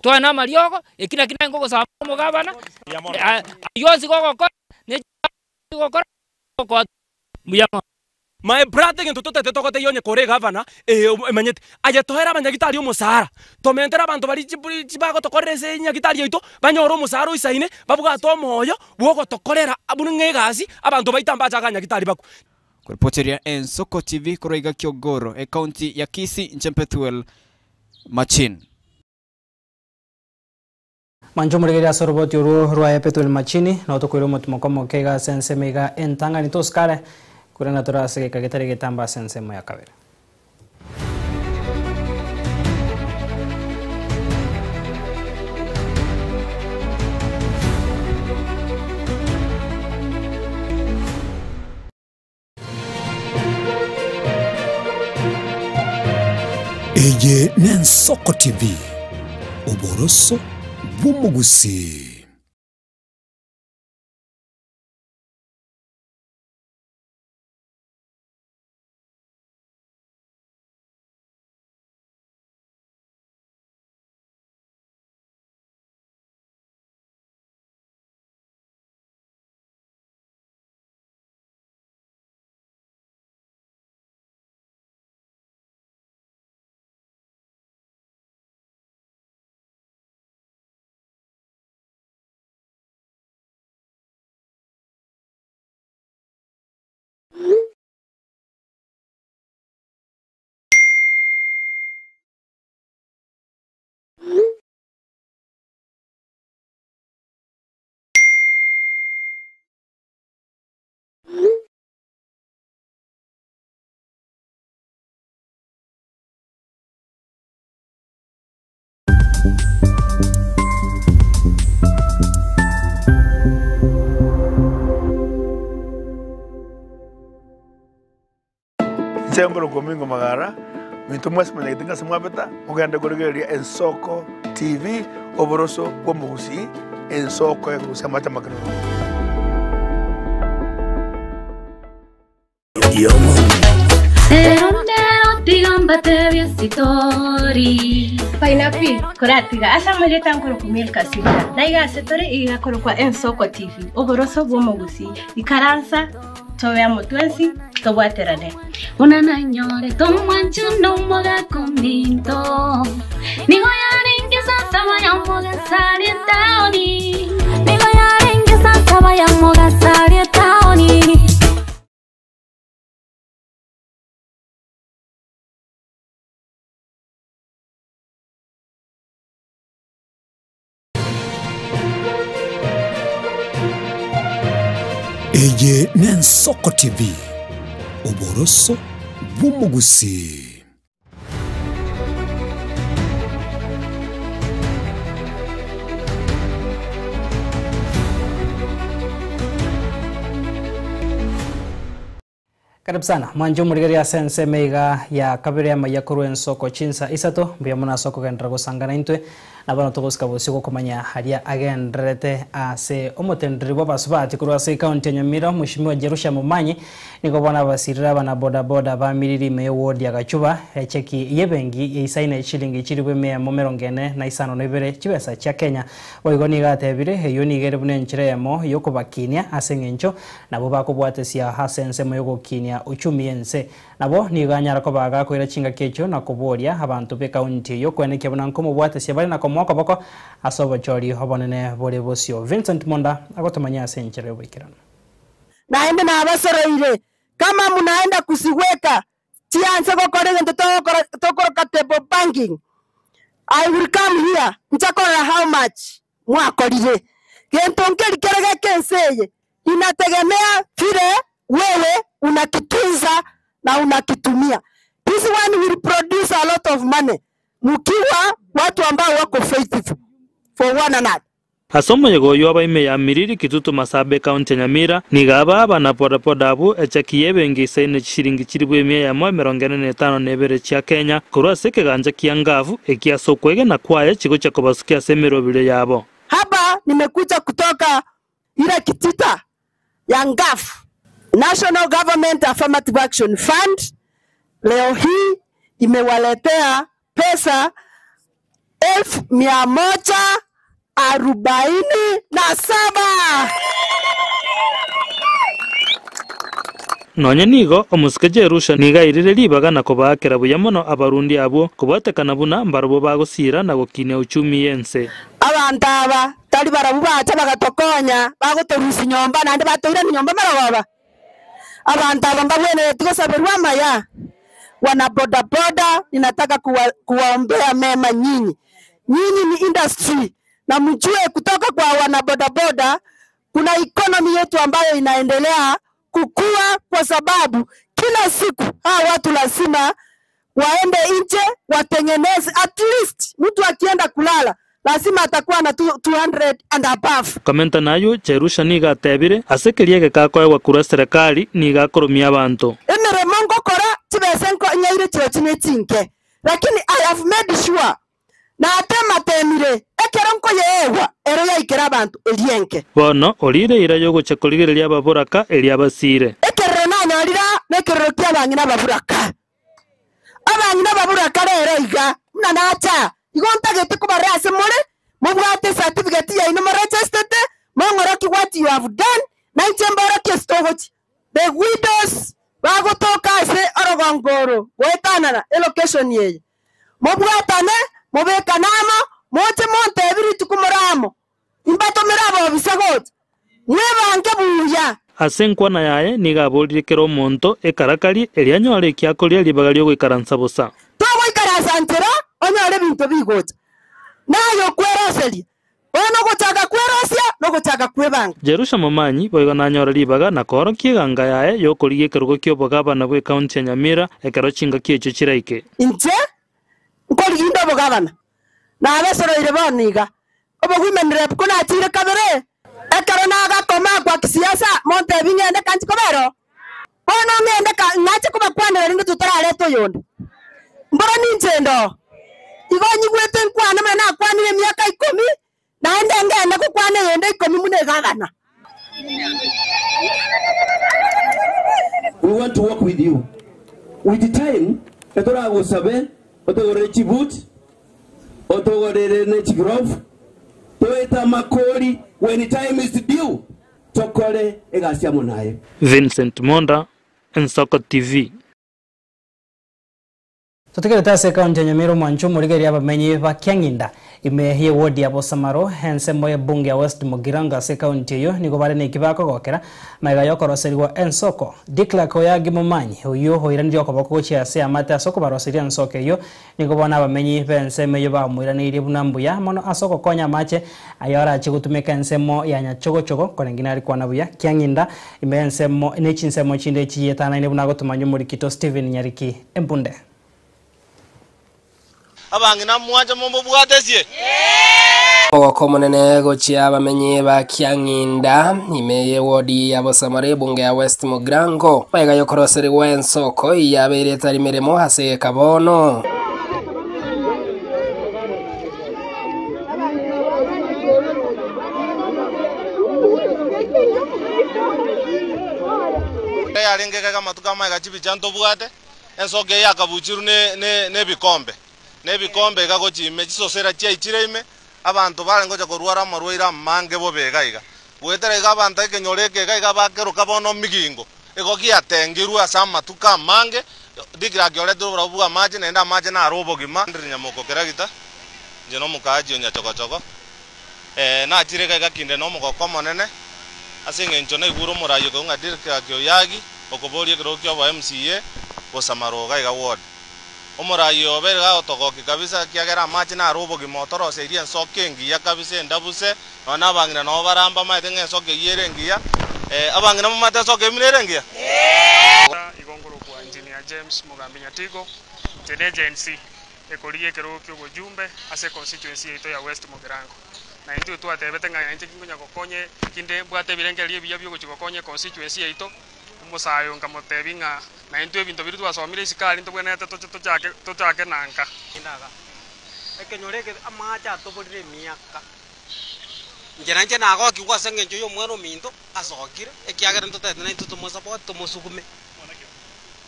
S24: Toe namariogo, eki naki naye nkogosaba omogabana, ayio onsi gogokora, ne gokora gokoa mbuya mono.
S25: My brother egento totete togotebia onye kore egavana eye emanyete, aye toere abanyagitari omosara, tomentere abanto baria chibagotokorera ase enyagitari yaito, banyore omosara oisaine, babwate omoyo bwogotokorera buna ng'a egasi, abanto baito mbache iga nyagitari bakwe.
S13: Koripoteria Ensoko TV korwa iga Kiogoro, Ekaunti ya Kisii, inche Pethuel Machin.
S3: Mwanche omorigereria ase oroboti orwo rwaye Pethuel Machini, nabo tokoira omotimoko omoke iga ase ensemo iga entang'ani tosikare, korende tore ase egeka getari getambe ase ensemo ya kabere.
S10: Eye n'Ensoko TV, oboroso bw'omogusii.
S4: Inche nkorokwa Omingo Magara, minto mwesi manyagete ng'a ase mwabeta, mogende korigereria Ensoko TV, oboroso bw'omogusii, ensoko ekorusia amache amakenunu.
S6: Rero ndero tiga mbatebie esitori.
S7: Pineapple koratiga ase amarieta nkorokwa Milka Sibira, na iga ase tore iga akorokwa Ensoko TV, oboroso bw'omogusii. Ikaransa tobe amo twensi tobwaterane.
S6: Buna nanyorete omwancho nomogaka ominto, nigo yarenge saa saba ya mogaso aria etaoni. Nigo yarenge saa saba ya mogaso aria etaoni.
S10: Eye n'Ensoko TV, oboroso bw'omogusii.
S3: Karibu sana mwanche omorigereria ase ensemo iga ya kabere y'amaiya korwa ensoko chinsa isato, mbuya mono ase okogenderera gosangana intwe, na bono togosika bosio gokomanya aria agendererete ase omotendereri bw'abasubati korwa ase ekaunti ya Nyamira Mweshimiwa Jerusha Momanyi nigo bono abasirire abana boda boda bamiriri ime y'eward ya Gachuba echeki y'ebenki eisaine chilingi chilifu emia emo emerongo ene na isano na ibere chibesa chia Kenya. Boigo nigo atebire eyio nigo ere buna enchera eyemo y'okobakinia ase eng'encho Nabwo bakobwatesia ase ensemo y'ogokinia uchumi y'ense. Nabo nigo anyara koba gakoira chingaki echio na koboria abanto b'ekaunti eyio kwenekia buna nkomobwatesia bare na komoa okoboko ase obochori obonene bore bosio. Vincent Monda agotomanyia ase enchera y'oboikeranu.
S11: Naende nabasoroire, kama munaenda kusigweka, chianse gokora egento togokora tokoroka table banking, I will come here nche korora how much mwakorire. Gento nkeri kere geke ense eye, inategemea vile wewe unakitunza na unakitumia. This one will produce a lot of money mkiwa watu ambao wako faithful for one another.
S12: Ase omoyega oyio abaime ya Miriri Kitutu Masabe ekaunti ya Nyamira nigo aba abana bodaboda abwo echeki y'ebenki eisaine chishiringi chilifu emia eyemo emerongo ene na etano na ebere chia Kenya korwa ase ekegancha kia Ngafu eki ase okwegena kwaye chigochia kobasukia ase emeroberio yabo.
S11: Hapa nimekuja kutoka ile kitita ya Ngafu, National Government Affirmative Action Fund, leo hii imewaletea pesa 147,000.
S12: Nonya nigo, omosike Jerusha nigo airire ribaga na kobaakera buya mono abarundi abwo, kobwatekana buna mbarabwo bagosiira na gokinia uchumi y'ense.
S11: Abanto aba tari barabwo bacha bagatokonya, bagotorusia nyomba, naende batoirania nyomba marogoba. Abanto aba mbagwenereti gosaberwa amaya. Wana bodaboda, ninataka kuwa, kuwaombea mema nyinyi. Nyinyi ni industry na mjue kutoka kwa wana bodaboda kuna economy yetu ambayo inaendelea kukua, kwa sababu kila siku hawa watu lazima waende nje watengeneze, at least mtu akienda kulala lazima atakuwa na 200 and above.
S12: Komenta nayio, Jerusha nigo atebire, Ase keria egekakoegwa korwa eserekari nigo akoromia abanto.
S11: Emeremo ngokora chibesa nko nyaire chirochio ne chinke, lakini I have made sure natematemire ekero nkoyeegwa ero yaikera abanto eria enke.
S12: Bono orire eira y'ogochia korigereria ababoraka eria abasiire.
S11: Ekerero nanyorire aa nekerero ki'abang'ina ababuraka. Abang'ina ababuraka rero iga, buna nacha aa, igo ntagete kobarora ase more, mobwate ecertificate yaino moregistete, mong'orokie what you have done, na inche mborokie ase togochia. The widows bagotoka ase orogongo oro goetanana elocation eye, mobwatane, mobekane amo, moche montebie rituko more amo, imbatomere abobisa gocha, mwebange buya.
S12: Ase enkwana yaye nigo aboririe kera omonto ekarakari, erio anyore eki akoria ribaga ri'ogoikaransa bosa.
S11: Togoikaransa nchera onyore ebinto bigocha, naye okweroseria. Bono ogochaka kwerosia nogochaka kwebanga.
S12: Jerusha Momanyi boigo nanyore ribaga na koorokia eganga yaye y'okorigia ekerogo ki'obogabana bw'ekaunti ya Nyamira ekero chingaki echio chiraike.
S11: Inche nkorigia inde obogabana, nabesoroire bono iga, obogwimeni rep ko nachire kabere, ekero nagakoma kwa kisiasa montebie ng'ende kanchi kobera oo. Bono ng'ende ka ng'ache kobakwanera rende totarareta oyonde. Mboro ninche ndo. Igo nyigwete nkwane buna nakwanire emiaka ikomi, naende ngende gokwana eyende ikomi buna egagana.
S8: We want to work with you. With time, etoragosabe otogorere chiboot, otogorere ne chiglove, toete amakori when time is due, tokore egasi amo naye.
S12: Vincent Monda, Ensoko TV.
S3: Totigerete ase ekaunti ya Nyamira omwancho omorigereria abamenyi ba Kiang'inda ime ye ward ya Bosamaro ensemo ye bunge ya West Mugirango ase ekaunti eyio nigo bare neki bakogokera magega yokoroserigwa ensoko. Declerk Oyagi Momanyi oyio oiranirie okoboko gochia ase amate ase okobaroseria ensoko eyio nigo bono abamenyi b'ensemo eyio bamoiraneirie buna mbuya mono ase ogokonya amache aye orache gotumeka ensemo ya Nyachogochogo koreng'ina aria kwana buya Kiang'inda ime y'ensemo ne chinsemo chinde chietanaine buna agotomanywa omorikito Stephen Nyariki Embunde.
S14: Abang'ina mwanche momobwate esie.
S15: Omogoko omonene gochia abamenyi ba Kiang'inda, ime y'ewodi ya Bosamara ebunge ya West Mugirango, magega y'okoroserigwa ensoko eyabeire etari meremo ase egeka bono.
S14: Yarenge iga amatuko amaiga chibicha ntobwate, Ensoko eye yakabuchirwe nebikombe, na ebikombe iga gochia ime, chisosera chiaichire ime, abanto barenge gocha korwara amarwaire amange bobe iga iga. Goetera iga abanto ekenyoro eke iga iga bakeroka bono migingo, igo giatengirwe ase amatuko amange, dikiraki oretirwe oborabu bw'amache, naende amache naro obogima. Ndire nyamoko keragita, inche nomokaachi o nyachogochogo, nachire iga iga kinde nomogoko omonene, ase engencho naigure omoraai okoigwa ng'a Dikiraki Oyagi, Okoboria ekerogo ki'obo MCA gosamaroga iga ward. Omorai oyo obeire gagotogokia kabisa ekiagera amache naro obogima otoroseirie ensoko engiya kabisa endabuse nonya na abang'ina nabo baramba bamaete ng'a ensoko eyio ere engiya. Abang'ina momanyete ensoko eyio buna ere engiya?
S16: Igo nkorokwa Engineer James Mugambi Nyatigo, inche ne agency ekorigia ekerogo kia obojumbe ase econstituency yaito ya West Mugirango. Na intwe twatebete ng'a inche nkonya gokonya kinde mbwate ebirengererio ebiya biogochia gokonya econstituency yaito, Omosae oyo nkamotebia ng'a naintwe ebinto biria twasomire isiko aria ntobwenerete toche tochake tochake na nka.
S17: Indaga, ekenyoro eke amache atoborire emiaka. Inche nainche nagokigwa ase engencho y'omwana ominto asokire, ekiagera ntotebete naintwe tomosupport tomosugume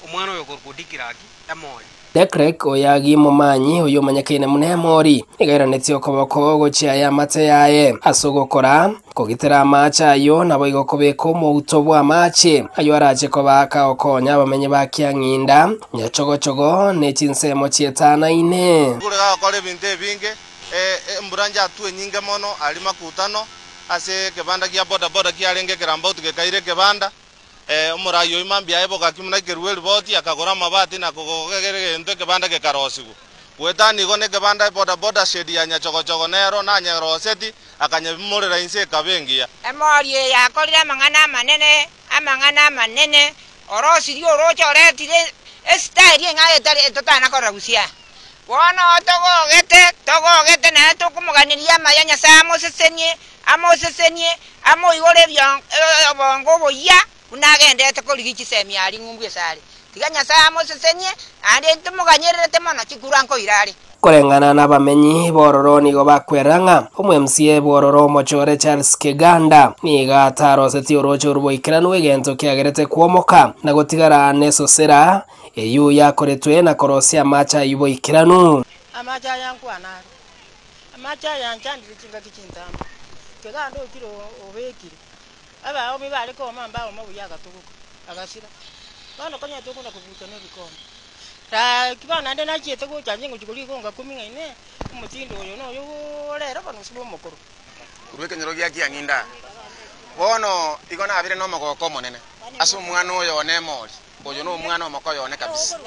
S17: omwana oyo okorokwa Dikiraki emoyo.
S15: Declerk Oyagi Momanyi, oyio omanyekaine buna Emori, nigo airanetie okoboko gochia y'amate yaye ase ogokora kogitera amaache ayio, naboigo kobeka omouto bw'amaache ayio arache koba akagokonya abamenyi ba Kiang'inda, Nyachogochogo, ne chinsemo chietanaine.
S14: Igoro gagokora ebinto ebinge, embura njatwe enyinge mono aria makutano, ase ekebanda gia bodaboda kiarenge ekerambauti gekaira ekebanda. Omorai oyio mambia aye bogaki buna ekerua eriboti, akagora amabati na kogokera egento ekebanda gekarosigwa. Goetania igo nekebanda ebodaboda shed ya nyachogochogo nero nanyeroseti, akanyebimorera inse ekaba engiya.
S26: Emori eye yakorire amang'ana amanene, amang'ana amanene, orosirie orooche oretire esitaeri eng'ao etari etotana korora gusii aa. Bono togogete, togogete naende tokomoganeria amaya Nyasae amosesenie, amosesenie, amoigore obongo oboyia buna agenderete korigia chisemi aria ng'umbu ase are. Tiga Nyasae amosesenie, naende ntomoganyererete mono chikura nkoira are.
S15: Koreng'ana nabamenyi b'ororo nigo bakwera ng'a omo-MCA bw'ororo omochore Charles Kiganda nigo atarosetie orooche orwo boikeranu egento kiagerete kwomoka na gotigara nesosera Eyio yakoretwe na korosia amache ayio boikeranu.
S27: Amache aya nkwana are, amache aya anchandire chingaki chintambe, keganda okire obekire, abaomi bare kooma mbaoma buya agatuguka, agasira. Bono konya tokona kobucha na ebikombe. Gaki bono naende nachiete gocha inche ngochia koria igo ngakumia ng'a inee, omotindo oyo noyo rero bono gose bw'omokoro.
S28: Korwa ekenyoro gia Kiang'inda bono igo nabire nomogoko omonene ase omwana oyo one Emori. Oyo nomwana omokoyo one kabisa.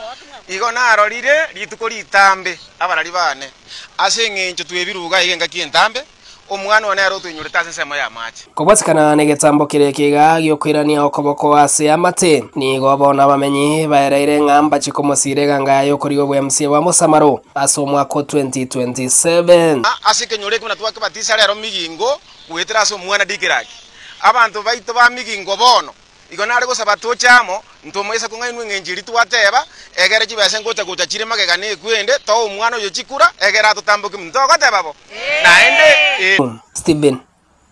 S28: Igo narorire rituko ritambe abarari baane, ase engencho twebiruga iga engaki entambe, omwana one ere otoinyorete ase ensemo y'amache.
S15: Kobwatikana negetambo keria ekiga gi'okoirania okoboko ase amate, nigo bono abamenyi baereire ng'a mbache komosiira eganga yaye okorigwa bw'MCA bwa Mosamaro ase omwaka o 2027.
S28: Ase ekenyoro eke buna twakebatisa rero Migingo goetera ase omwana Dikiraki. Abanto baito ba Migingo bono. Igo nare gosaba toche amo, ntomoisa kong'ainwa eng'encho eria twateba, egere chibesa ngocha gocha chire magega na ekwende, toe omwana oyo chikura, egere atotamboke monto. Togoteba bo? Naende, ee.
S15: Stephen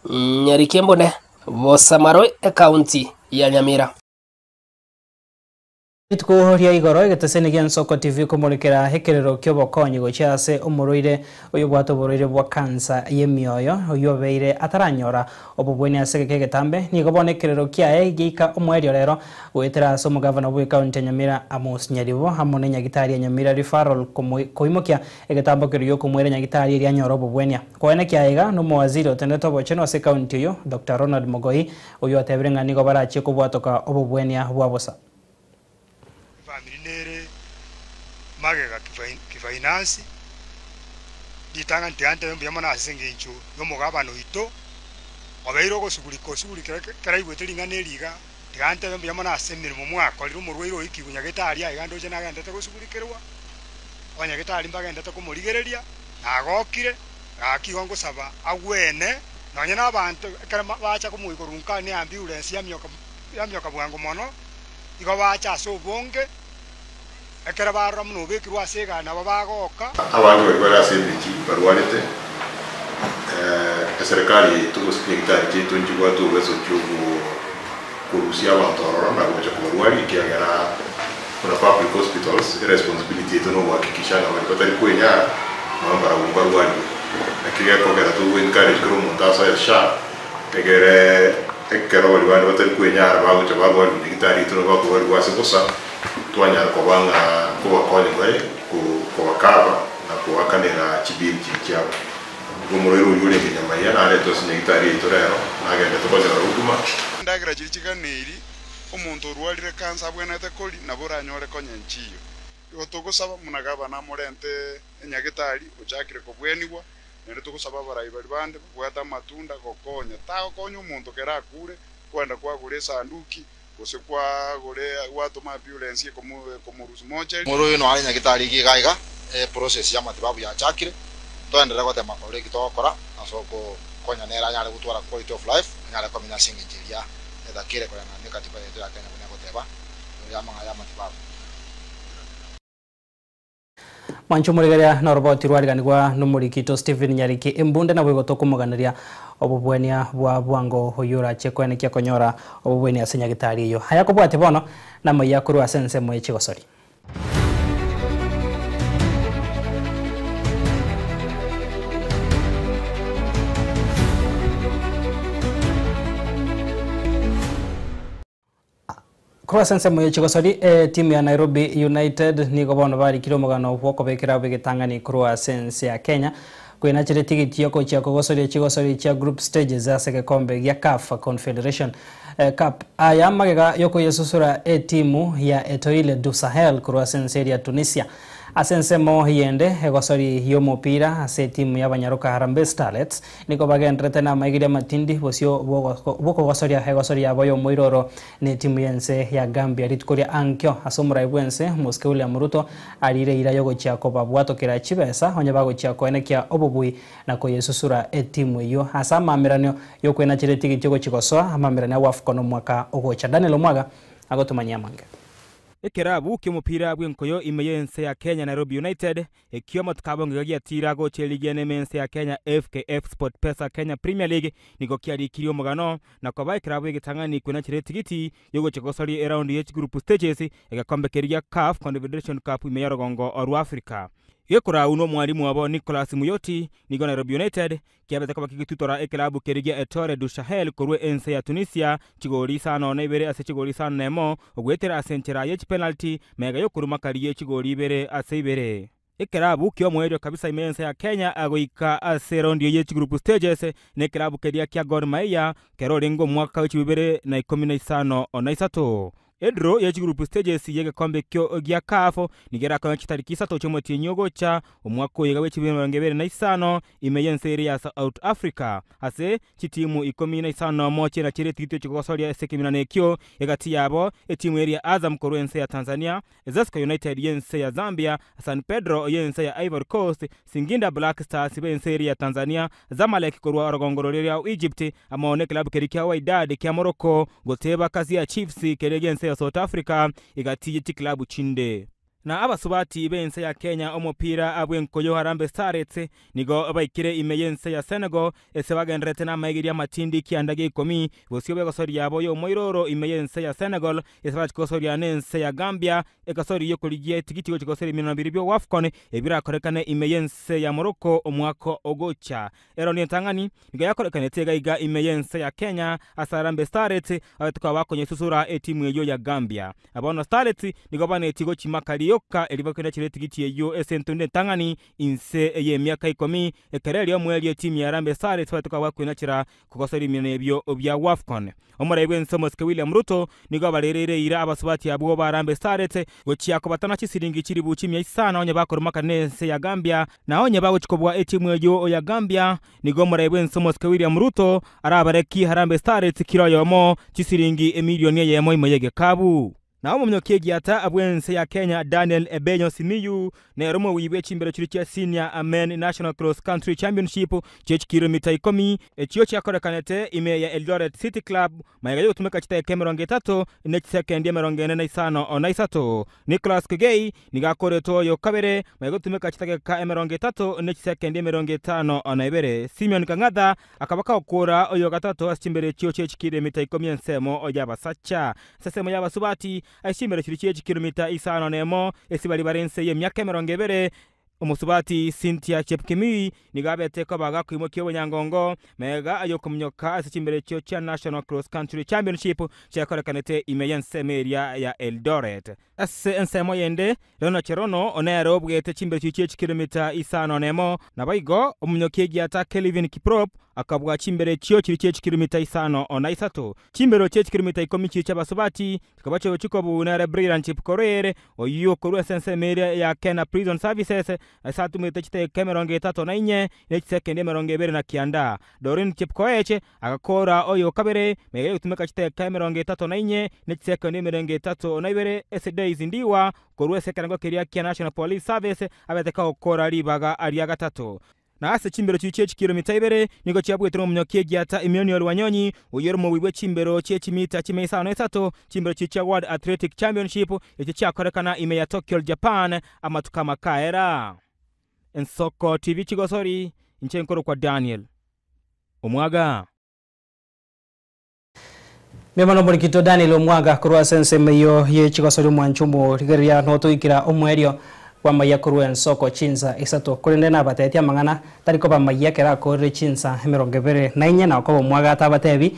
S15: Nyarikembone, Bosamaro, Ekaunti ya Nyamira.
S3: Rituko ria igoro egeteseni gia Nsoko TV komorekera ekerero ki'obokonyi gochia ase omorwaire oyobwate oborwaire bwa cancer y'emioyo oyio obeire ataranyora obobweni ase egeka egetambe. Nigo bono ekerero kiaye geika omoerio rero goetera ase omogavana bw'ecounty ya Nyamira Amos Nyaribo amo ne nyagitari ya Nyamira Referral koimokia egetambo keria giokomoira nyagitari erio anyore obobwenia. Koenekia aiga nomowaziri otenenete obochenu ase ecounty eyio Doctor Ronald Mogoi oyio otebire ng'a nigo barachie kobwatoka obobwenia bwa bosa.
S1: Efamiri nere magega kifainansi, ritang'ani tiga ntebe mbuya mono ase engencho y'omogabana oito, obeire ogosugurika osugurikire ekero aigwete ring'ana eri iga, tiga ntebe mbuya mono ase emeremo mwakorire omorwaire oyo ekigwe nyagetari aiga ndoche nagenderete gosugurikerwa, abanyagetari mbagenderete komorigereria, nagokire, gaki igo ngosaba agwene, nonye na abanto ekero bacha komoigwa korwa nka ne ambulance yamioka yamioka bwango mono. Igo bacha ase obonge, ekero barora buna obekirwe ase egari nabo bagoka.
S2: Abange baria bare ase emechie barwarete, eserekari yaito gose chinyagitari chiaito nchibwate obobeso chi'okorusia abanto ororo na gocha kobarwaria ekiagera buna public hospitals eresponsibility yaito nogohakikisha ng'a baria batari kwenyara nabo mbarabwo mbarwariwe. Naki gekogera togo encourage kera omonto asoe SHA Egere ekero baria bande batari kwenyara bagocha barwarigwa nyagitari yaito nabo bakorwarigwa ase bosa, twanyara koba ng'a nkobakonya tore kobakaba na koakanera chibill chiria chiabo. Igo omorwaire oyio orenge nyamaiya naretwe ase nyagitari yaito rero, nagendete konyora huduma.
S18: Endagera chiria chiganeiri omonto orwarire kansa abwenerete koria, nabo oranyore konya enchiyo. Igo togosaba buna gavana amorente enyagetari ochakire kobwenigwa, Naende togosaba abarai baria bande babwate amatunda gokonya, tagokonya omonto kera akure, kwenda kwagora esanduki, gose kwagora gwatoma ambulance ekomorusia mocheri.
S19: Omoro oyo noare nyagitari iga iga eprocess y'amatibabu yachakire, toenderere gotema korora eki togokora ase ogokonya nere anyare gotwara quality of life, anyare komenya ase engencho eria etakeire koreng'ana ne katiba yaito ya Kenya buna egoteba igoro y'amang'ana y'amatibabu.
S3: Mwanche omorigereria na oroboti rwariganigwa nomorikito Stephen Nyariki Embunde naboigo tokomoganeria obobwania bwa bwango oyio orache koenekia konyora obobweni ase nyagitari eyio. Aya kobwatia bono namaiya korwa ase ensemo ye chigosori. Korwa ase ensemo ye chigosori, etimu ya Nairobi United nigo bono barikire omogano bw'okobekera abwo egetang'ani korwa ase ense ya Kenya kwenachera etigiti yogochia kogosoria chigosori chia group stages ase egekombe gia CAF Confederation Cup. Aya magega yokoyesusura etimu ya Etoile du Sahel korwa ase ense eria Tunisia. Ase ensemo yende, egosori y'omopira ase etimu y'abanyaroka Harambee Starlets nigo bagendererete namaigeria amatindi bosio bw'okogosoria egosori yabo y'omoiroro netimu y'ense ya Gambia rituko ria ankio ase omorai bw'ense Omosike William Ruto arire eira y'ogochia kobabwatokera chibesa onye bagochia koenekia obobui na koyesusura etimu eyio ase amameranio y'okwenachera etigiti ogochia gosoa amameranio a Wafcon omwaka ogocha. Daniel Omwaga agotomanyia amange.
S20: Ekerabu ki'omopira bw'enkoyo ime y'ense ya Kenya Nairobi United, ekio amatuko abo ngega giatiira gocha eligi ene ime y'ense ya Kenya FKF SportPesa Kenya Premier League nigo kiarikirie omogano na koba ekerabu egetang'ani kwenachera etigiti y'ogochia gosoria eraundi ye chigroup stages egekombe keria gia CAF Confederation Cup ime y'orogongo rwa Africa. Gekorau nomwalimu obo Nicholas Muyoti nigo Nairobi United Kiabete koba kegetutora ekelabu keria gia Etoile du Sahel korwa ense ya Tunisia chigori isano na ibere ase chigori isano na emo, goetera ase enchera ye chipenalty mega y'okoruma karia chigori ibere ase ibere. Ekelabu ki'omoerio kabisa ime y'ense ya Kenya goika ase eraundi eye ye chigroup stages nekelabu keria kia Gor Mahia kero orenge omwaka we chibibere na ikomi na isano na isato. Edraw ye chigroup stages y'egekombe ekio gia CAF nigo erakonye chitariki isato chi'omotienyi ogocha omwaka oyo iga bwe chibiri emerongo ebere na isano ime y'ense eria ya South Africa ase chitimu ikomi na isano nomo chiena chire tigitwe chigogosoria ase ekeminano ekio egati yabo etimu eria ya Azam korwa ense ya Tanzania, Zesco United y'ense ya Zambia, San Pedro y'ense ya Ivory Coast, Singinda Black Stars b'ense eria ya Tanzania, Zamalek korwa orogongo roria rwa Egypt, amo nekilabu keria kia Wydad kia Morocco, goteba Kaizer Chiefs keria gi'ense ya South Africa, egati ye chikilabu chinde. Na abasubati b'ense ya Kenya omopira bw'enkoyo Harambee Starlets nigo baikire ime y'ense ya Senegal ase bagendererete namaigerio amatindi kianda gia ikomi bosio bw'egosori yabo y'omoiroro ime y'ense ya Senegal ase bachia kogosoria nense ya Gambia egosori y'okorigia etigiti gochia gosoria eminwa biria bia Wafcon ebirakorekane ime y'ense ya Morocco omwaka ogocha. Eraundi entang'ani nigo yakorekanete iga iga ime y'ense ya Kenya ase Harambee Starlets abete koba bakonyesusura etimu eyio ya Gambia. Na bono Starlets nigo banetie gochimaka rioka erio bakoinachera etigiti eyio ase entundu entang'ani inse y'emiaka ikomi ekero erio omoerio etimu ya Harambee Starlets babete koba bakoinachera kogosora ebiminwa ebio bia Wafcon. Omorai bw'ense omosike William Ruto nigo abarereire eira abasubati abwo ba Harambee Starlets gochia kobatana chisiringi chilifu chimia isano onye bakoromaka n'ense ya Gambia na onye bagochia kobua etimu eyio ya Gambia nigo omorai bw'ense omosike William Ruto arabarekie Harambee Starlets kera oyomo chisiringi emilioni eyemo ime y'egekabu. Na omominyoki egiata bw'ense ya Kenya Daniel Ebenyo Simiyu nere omobui bwe chimbero chiria chia Senior Men National Cross Country Championship chie chikiromita ikomi echio chiakorekanete ime ya Eldoret City Club magega yogotumeka chidakika emerongo etato ne chisekendi emerongo ene na isano na isato. Nicholas Kegei nigo akoretwe oyo kabere magega yogotumeka chidakika emerongo etato ne chisekendi emerongo etano na ibere. Simeon Kang'atha Akaba kagokora oyo gatato ase chimbero echio chie chikiromita ikomi ensemo y'abasacha. Ase ensemo y'abasubati, ase chimbero chiria chie chikiromita isano nemo, ase baria bare inse y'emiaka emerongo ebere, omosubati Cynthia Chepkemui nigo abete koba gakoimokia obonyangongo magega ay'okominyoka ase chimbero echio chia National Cross Country Championship chiakorekanete ime y'ensemo eria ya Eldoret. Ase ensemo yende, Rono Cherono nere obuete chimbero chiria chie chikilomita isano nemo, naboigo omonyoki egiata Kelvin Kiprop akabua chimbero echio chiria chie chikilomita isano na isato. Chimbero chie chikilomita ikomi chiria chi'abasubati chikaba chiogochia kobuu nere Brilliant Chepkorir, oyio okorua ase ensemo eria ya Kenya Prison Services, ase atumete chidakika emerongo etato na inye ne chisekendi emerongo ebere na kianda. Doreen Chepkoech Agakora oyo o kabere, magega y'ogotumeka chidakika emerongo etato na inye, ne chisekondi emerongo etato na ibere, ase Daisy Ndiwa, korwa ase ekerengo keria kia National Police Service, abete kagokora ribaga ria gatato. Na ase chimbero chiria chie chikilomita ibere nigo chiabuetwe nomonyoki egiata Emmanuel Wanyonyi, oyio ore omobui bwe chimbero chie chimita chimia isano na isato, chimbero chiria chia World Athletic Championship, echio chiakorekana ime ya Tokyo Japan amatuko amakaera. Ensoko TV Chigosori, inche nkorokwa Daniel. Omwaga.
S3: Mbuya omorikito Daniel Omwaga korwa ase ensemo eyio ye chigosori omwancho omorigereria notoikera omoerio bw'amayia korwa ensoko chinsa isato korende nabatetie amang'ana tari koba amayia ekero akorire chinsa emerongo ebere na inye na okoba omwaga atabatebi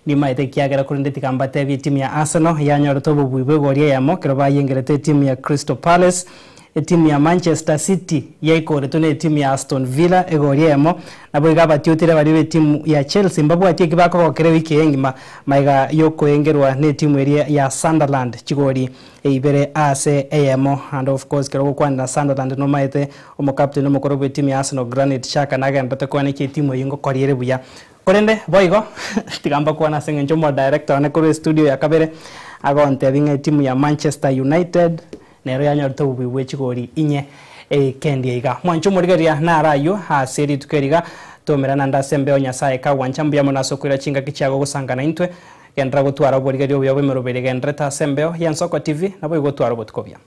S3: nimaete ekiagera korende tiga mbatebie etimu ya Arsenal yanyorete obobui bw'egori eyemo ekero bayengerete etimu ya Crystal Palace Etimu ya Manchester City yaikoretwe na etimu ya Aston Villa egori eyemo, naboigo abatiotire baria b'etimu ya Chelsea mbabwati eki bakogokera ewiki eye engima magega yokoengerwa n'etimu eria ya Sunderland chigori ibere ase eyemo. And of course kero ogokwanera Sunderland nomaete omocaptain omokoro bw'etimu ya Arsenal Granit Xhaka nagenderete koenekia etimu eyio ngokoria ere buya. Korende boigo tiga mbakwane ase eng'encho omodirector one korwa estudio ya kabere agontebia ng'a etimu ya Manchester United Nero yanyorete obobui bwe chigori inye eikendi iga. Mwanche omorigereria naro ayio ase rituko eri iga, tomerana naende ase embeo Nyasae kagwancha mbuya mono ase okoira chingaki chiago gosangana intwe. Genderera gotwara oborigereria obuya bw'emeroberi egendererete ase embeo y'Ensoko TV, naboigo otware obotuko obuya.